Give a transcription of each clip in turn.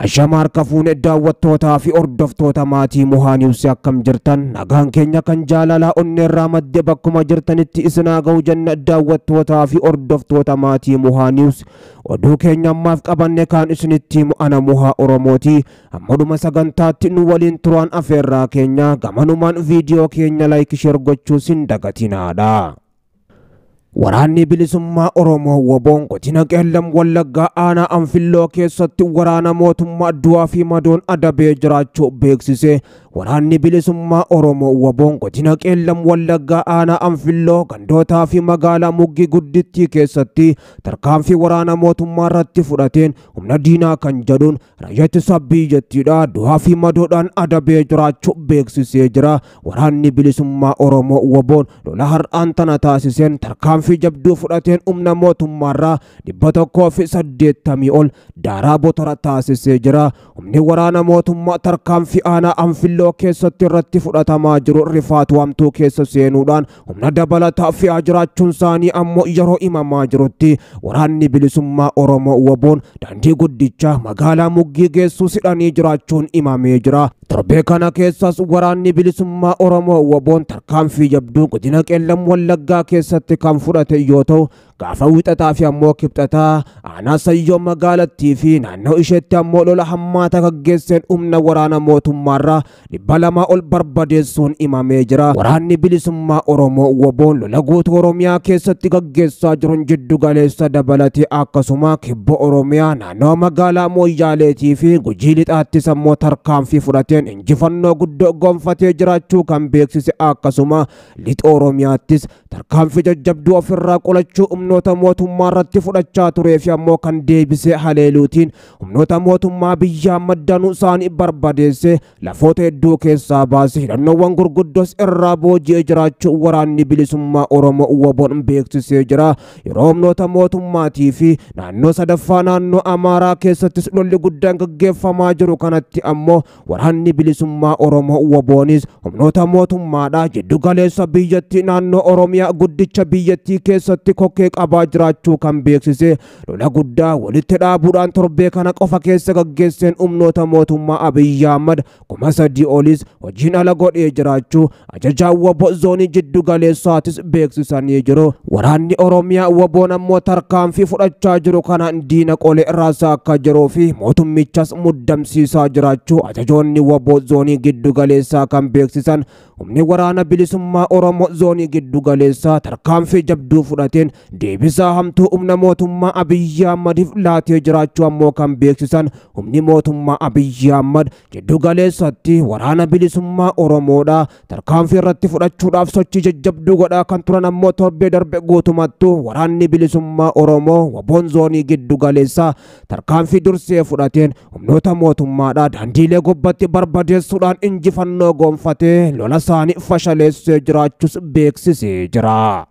Ashama harka fuune daawwattootaa fi hordoftoota maatii Mohaa News akkam jirtan nagaan keenya kan jaalalaa onneerraa madde bakkuma jirtanitti isinaa ga'u jenna daawwattootaa fi hordoftoota maatii Mohaa News oduu keenya ammaaf qabanne kaan isinitti himu ana Mohaa Oromooti ammaduma sagantaatti nu waliin turaan afeerraa keenya gamanumaan viidiyoo keenya like share gochuu sin dagatinaadha. Waraanni bilisummaa Oromoo WBOn godina Qeellam Wallaggaa aanaa Anfilloo keessatti waraana mootummaa du'aa fi madoon adabee jiraachuu beeksise. Waraanni bilisummaa Oromoo WBOn godina Qeellam Wallaggaa aanaa Anfilloo gandootaa fi magaalaa Muggii Guddittii keessatti tarkaanfii waraana mootummaa irratti fudhateen humna diinaa kan jedhuun raayyaa ittisa biyyattiidha du'aa fi madoodhaan adabee jiraachuu beeksisee jira. Waraanni bilisummaa Oromoo WBOn lola har'aan tana taasiseen tarkaanfii jabduu fudhateen humna mootummaarraa 180 ol daaraa botora taasisee jira. Humni waraana mootummaa tarkaanfii aanaa Anfilloo keessatti irratti fudhatamaa jiru rifaatu hamtuu keessa seenuudhaan humna dabalataa fe'aa jiraachuun isaanii ammoo yeroo himamaa jirutti waraanni bilisummaa Oromoo WBOn daandii guddicha magaalaa Muggii geessuu sidhanii jiraachuun himamee jira. Torbee kana keessas waraanni bilisummaa Oromoo WBOn tarkaanfii jabduu godina Qeellam Wallaggaa keessatti kan fudhate yoo ta'u gaafa wixataa fi ammoo kibxataa aanaa Sayyoo magaalattii fi naannoo isheetti ammoo lola hammaata gaggeesseen humna waraana mootummaarraa 200 ol barbadeessuun himamee jira. Waraanni bilisummaa Oromoo WBOn lola guutuu Oromiyaa keessatti gaggeessaa jiruun jiddu galeessa dabalatee akkasuma kibba Oromiyaa naannoo magaalaa Mooyyaaleetii fi Gujii lixaattis ammoo tarkaanfii fudhateen injifannoo guddoo gonfatee jiraachuu kan beeksise akkasuma lixa Oromiyaattis tarkaanfii jajjabduu ofirraa qolachuu humnoota mootummaa irratti fudhachaa turee fi ammoo kan deebisee haleeluutiin humnoota mootummaa biyyaa maddanuu isaanii barbadeesse lafoota hedduu keessaa baase hidhannoowwan gurguddoos irraa booji'ee jiraachuu waraanni bilisummaa Oromoo WBOn beeksisee jira. Yeroo humnoota mootummaatii fi naannoo sadaffaa naannoo Amaaraa keessattis lolli guddaan gaggeeffamaa jiru kanatti ammoo waraanni bilisummaa Oromoo WBOnis humnoota mootummaadha jiddu galeessa biyyattii naannoo Oromiyaa guddicha biyyattii keessatti kokkee qabaa jiraachuu kan beeksise lola guddaa walitti dhaabuudhaan torbee kana qofa keessa gaggeesseen humnoota mootummaa Abiyyi Ahmad 3000 olis hojiin ala godhee jiraachuu ajajaa WBO zoonii jiddu galeessaatis beeksisanii jiru. Waraanni Oromiyaa WBOn ammoo tarkaanfii fudhachaa jiru kanaan diina qolee raasaa akka jiruu fi mootummichas muddamsiisaa jiraachuu ajajoonni WBO zoonii giddu galeessaa kan beeksisan humni waraana bilisummaa Oromoo zoonii giddu galeessaa tarkaanfii jabduu fudhateen deebisaa hamtuu humna mootummaa Abiyyi Ahmadiif laatee jiraachuu ammoo kan beeksisan humni mootummaa Abiyyi Ahmad jiddu galeessatti waraana bilisummaa Oromoodha tarkaanfii irratti fudhachuudhaaf sochii jajjabduu godhaa kan turan ammoo torbee darbe guutumattuu waraanni bilisummaa Oromoo WBOn zoonii giddu galeessaa tarkaanfii dursee fudhateen humnoota mootummaadha daandiilee gubbatti barbadeessuudhaan injifannoo gonfatee lola isaanii fashaleessee jiraachuus beeksisee jira.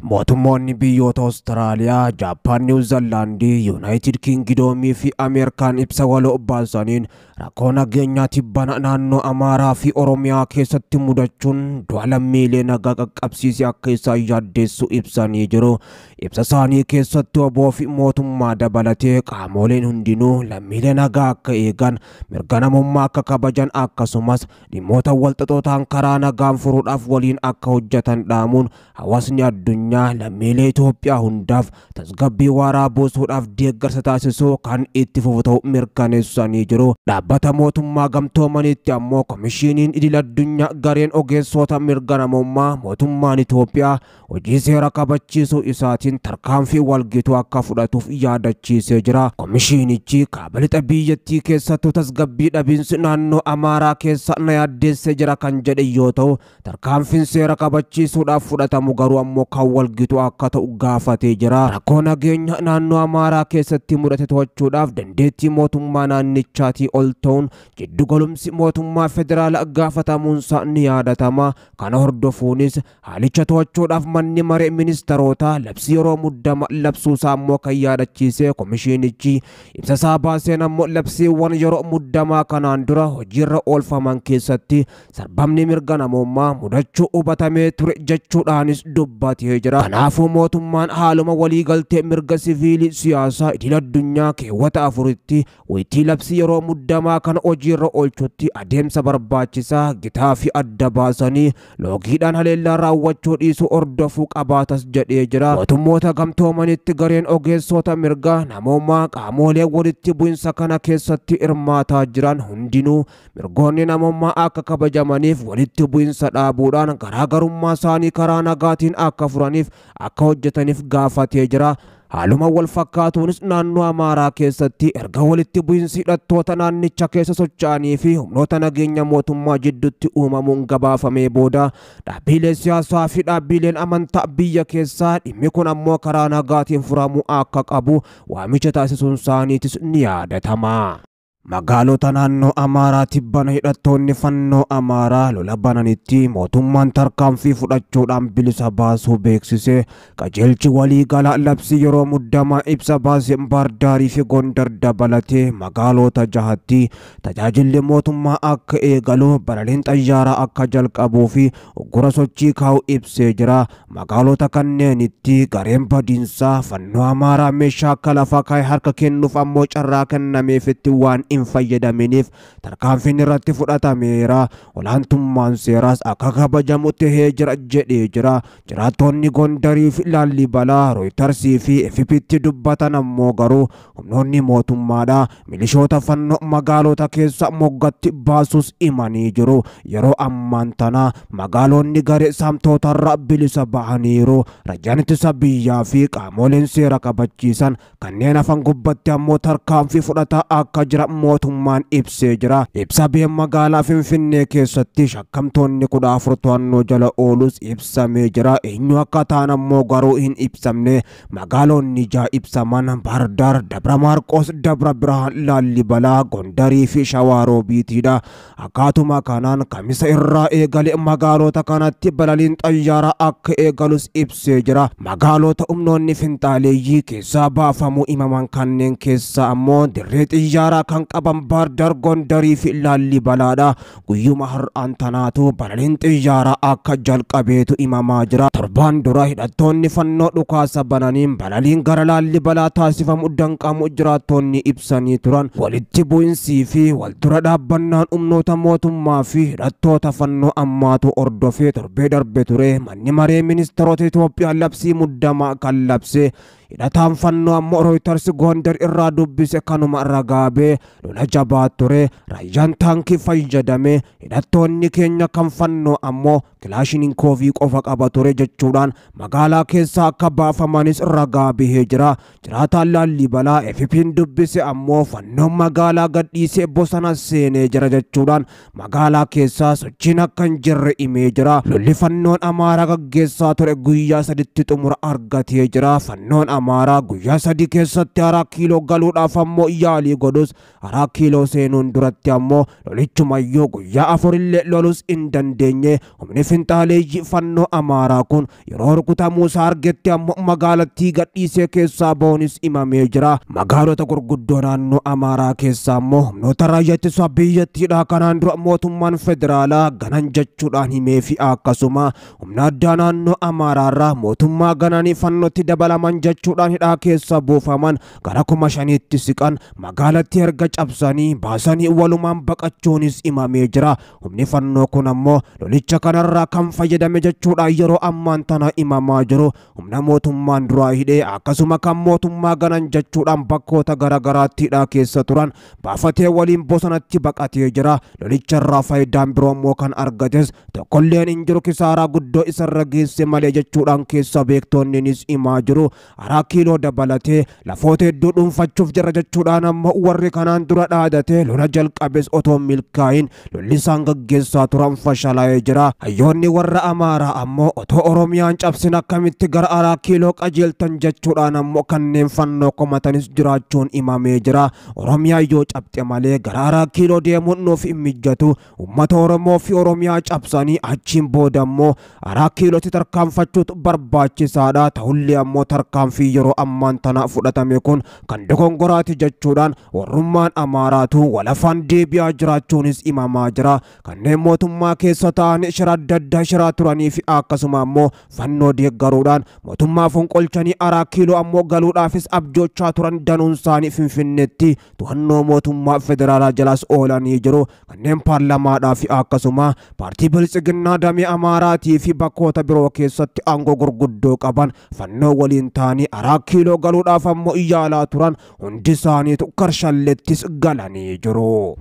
Mootummoonni biyyoota Awustiraaliyaa, Jaappaan, Niwuzilaandii, Yuunaayitid Kingidoomii fi Ameerikaan ibsa waloo baasaniin rakkoo nageenyaa tibbana naannoo Amaaraa fi Oromiyaa keessatti mudachuun du'a lammiilee nagaa qaqqabsiisee akka isaan yaaddeessu ibsanii jiru. Ibsa isaanii keessatti WBO fi mootummaa dabalatee qaamoleen hundinuu lammiilee nagaa akka eegan, mirga namummaa akka kabajan akkasumas dhimmoota walxaxoo ta'an karaa nagaan furuudhaaf waliin akka hojjetan dhaamuun hawaasni addunyaa lammiilee Itoophiyaa hundaaf tasgabbii waaraa buusuudhaaf deeggarsa taasisuu kan itti fufu ta'uu mirkaneessanii jiru. Dhaabbata mootummaa gamtoomaniitti ammoo komishiiniin idil addunyaa gareen ogeessota mirga namummaa mootummaan Itoophiyaa hojii seera kabachiisuu isaatiin tarkaanfii walgituu akka fudhatuuf yaadachiisee jira. Komishiinichi kaaba lixa biyyattii keessattuu tasgabbii dhabiinsi naannoo Amaaraa keessa na yaaddeessee jira kan jedhe yoo ta'u tarkaanfiin seera kabachiisuudhaaf fudhatamu garuu ammoo kan walgitu akka ta'u gaafatee jira. Rakkoo nageenya naannoo Amaaraa keessatti mudate to'achuudhaaf dandeettii mootummaa naannichaatii ol ta'uun jiddu galumsi mootummaa federaalaa gaafatamuunsaa ni yaadatama. Kana hordofuunis haalicha to'achuudhaaf manni maree ministarootaa labsii yeroo muddama labsuusaa ammoo kan yaadachiise komishiinichi ibsa isaa baaseen ammoo labsiiwwan yeroo muddamaa kanaan dura hojiirra oolfaman keessatti sarbamni mirga namummaa mudachuu hubatamee ture jechuudhaanis dubbatee jira. Kanaafuu mootummaan haaluma waliigaltee mirga siviilii siyaasaa idil addunyaa keewwata 4tti wayitii labsii yeroo muddamaa kana hojiirra oolchutti adeemsa barbaachisaa gitaa fi adda baasanii loogiidhaan haleellaa raawwachuu dhiisuu hordofuu qabaatas jedhee jira. Mootummoota gamtoomanitti gareen ogeessota mirga namoomaa qaamolee walitti bu'insa kana keessatti hirmaataa jiran hundinuu mirgoonni namoomaa akka kabajamaniif walitti bu'insa dhaabuudhaan garaagarummaa isaanii karaa nagaatiin akka furaniif akka hojjetaniif gaafatee jira. Haaluma wal fakkaatuunis naannoo Amaaraa keessatti erga walitti bu'insi hidhattoota naannicha keessa socho'anii fi humnoota nageenya mootummaa jidduutti uumamuun gabaafamee booda dhaabbileen siyaasaa fi dhaabbileen amantaa biyya keessaa dhimmi kun ammoo karaa nagaatiin furamuu akka qabu waamicha taasisuun isaaniitis ni yaadatama. Magaalota naannoo Amaaraa tibbana hidhattoonni fannoo Amaaraa lola bananitti mootummaan tarkaanfii fudhachuudhaan bilisa baasuu beeksise. Qajeelchi waliigalaa labsii yeroo muddamaa ibsa baasee Baardaarii fi Gondar dabalatee magaalota 6tti tajaajilli mootummaa akka eegalu balaliin xayyaaraa akka jalqabuu fi uggura sochii kaa'u ibsee jira. Magaalota kanneenitti gareen badiinsaa fannoo Amaaraa meeshaa akka lafa kaa'e harka kennuuf ammoo carraa kennameefitti waan hin fayyadaminiif tarkaanfiin irratti fudhatameera. Olaantummaan seeraas akka kabajamu tahee jira jedhee jira. Jiraattonni Gondarii fi Laallibalaa Rooyitarsii fi FP'tti dubbatan ammoo garuu humnoonni mootummaadha milishoota fannoo magaalota keessa moggatti baasus himanii jiru. Yeroo ammaan tana magaalonni garee saamtootarraa bilisa bahaniiru. Raayyaan ittisa biyyaa fi qaamoleen seera kabachiisan kanneen hafan gubbatti ammoo tarkaanfii fudhataa akka jira mootummaan ibsee jira. Ibsa biyya magaalaa Finfinnee keessatti shakkamtoonni 14 to'annoo jala oolus ibsamee jira. Eenyu akka ta'an ammoo garuu hin ibsamne. Magaalonni 6 ibsaman Baardaar, Dabra Maarqos, Dabra Birhaan, Laallibalaa, Gondarii fi Shawaaroobiitiidha. Akkaatuma kanaan kamisa irraa eegale magaalota kanatti balaliin xayyaaraa akka eegalus ibsee jira. Magaalota humnoonni finxaaleeyyii keessaa baafamuu himaman kanneen keessaa ammoo dirree xiyyaaraa kan qaban Baardaar, Gondarii fi Laallibalaadha. Guyyuma har'aan tanaatu balaliin xiyyaaraa akka jalqabeetu himamaa jira. Torbaan dura hidhattoonni fannoo dhukaasa bananiin balaliin gara Laallibalaa taasifamu danqamu jiraattonni ibsanii turan. Walitti bu'insii fi waldura dhaabbannaan humnoota mootummaa fi hidhattoota fannoo ammaatu hordofee torbee darbe ture. Manni maree ministeerota Itoophiyaa labsii muddamaa kan labse hidhataan fannoo ammoo Rooyitars Gondar irraa dubbise kanuma ragaabee lola jabaa ture. Raayyaan taankii fayyadame hidhattoonni keenya kan fannoo ammoo kilaashiniinkoofii qofa qaba ture jechuudhaan magaalaa keessaa akka baafamanis ragaa bahee jira. Jiraataan Laallibalaa FP'n dubbise ammoo fannoon magaalaa gadhiisee bosona seenee jira jechuudhaan magaalaa keessaa sochiin akka hin jirre himee jira. Lolli fannoon Amaaraa gaggeessaa ture guyyaa 3tti xumura argatee jira. Fannoon Amaaraa guyyaa 3 keessatti 4 kiiloo galuudhaaf ammoo yaalii godhus 4 kiiloo seenuun duratti ammoo lolichumayyuu guyyaa 4 illee lolus hin dandeenye. Humni finxaaleeyyii fannoo Amaaraa kun yeroo rukutamuu isaa argetti ammoo magaalattii gadhiisee keessaa bahuunis himamee jira. Magaalota gurguddoo naannoo Amaaraa keessaa ammoo humnoota raayyaa ittisa biyyattiidha kanaan dura mootummaan federaalaa ganan jechuudhaan himee fi akkasuma humna addaa naannoo Amaaraarraa mootummaa gananii fannootti dabalaman jechuudhaan hidhaa keessa buufaman gara 5,000tti siqan magaalatti erga cabsanii baasanii walumaan baqachuunis himamee jira. Humni fannoo kun ammoo lolicha kanarraa kan fayyadame jechuudhaan yeroo ammaan tana himamaa jiru. Humna mootummaan duraa hidhee akkasuma kan mootummaa ganan jechuudhaan bakkoota garaagaraatti hidhaa keessa turan baafatee waliin bosonatti baqatee jira. Lolicharraa faayidaan biroo immoo kan argates tokkolleen hin jiru, kisaaraa guddoo isarra geesse malee jechuudhaan keessa beektonninis himaa jiru. 4 kiiloo dabalatee lafoota hedduu dhuunfachuuf jira jechuudhaan ammoo warri kanaan dura dhaadatee lola jalqabes otoo milkaa'in lolli isaan gaggeessaa turan fashalaa'ee jira. Hayyoonni warra Amaaraa ammoo otoo Oromiyaan cabsin akkamitti gara 4 kiiloo qajeeltan jechuudhaan ammoo kanneen fannoo komatanis jiraachuun himamee jira. Oromiyaa yoo cabxe malee gara 4 kiiloo deemuun nuuf hin mijatu. Uummata Oromoo fi Oromiyaa cabsanii achiin booda ammoo 4 kiilootti tarkaanfachuutu barbaachisaadha. Ta'ullee ammoo tarkaanfii tarkaanfii yeroo ammaan tana fudhatame kun kan dogongoraati jechuudhaan warrummaan Amaaraatu walafaan deebi'aa jiraachuunis himamaa jira. Kanneen mootummaa keessa ta'an shira adda addaa shiraa turanii fi akkasuma ammoo fannoo deeggaruudhaan mootummaa fonqolchanii Araa Kiiloo ammoo galuudhaafis abjoochaa turan danuun isaanii Finfinneetti to'annoo mootummaa federaalaa jalas oolanii jiru. Kanneen paarlamaadhaa fi akkasuma paartii Biltsiginnaa damee Amaaraatii fi bakkoota biroo keessatti aangoo gurguddoo qaban fannoo waliin ta'anii Araa Kiiloo galuudhaaf ammoo yaalaa turan hundi isaaniitu karshallettis galanii jiru.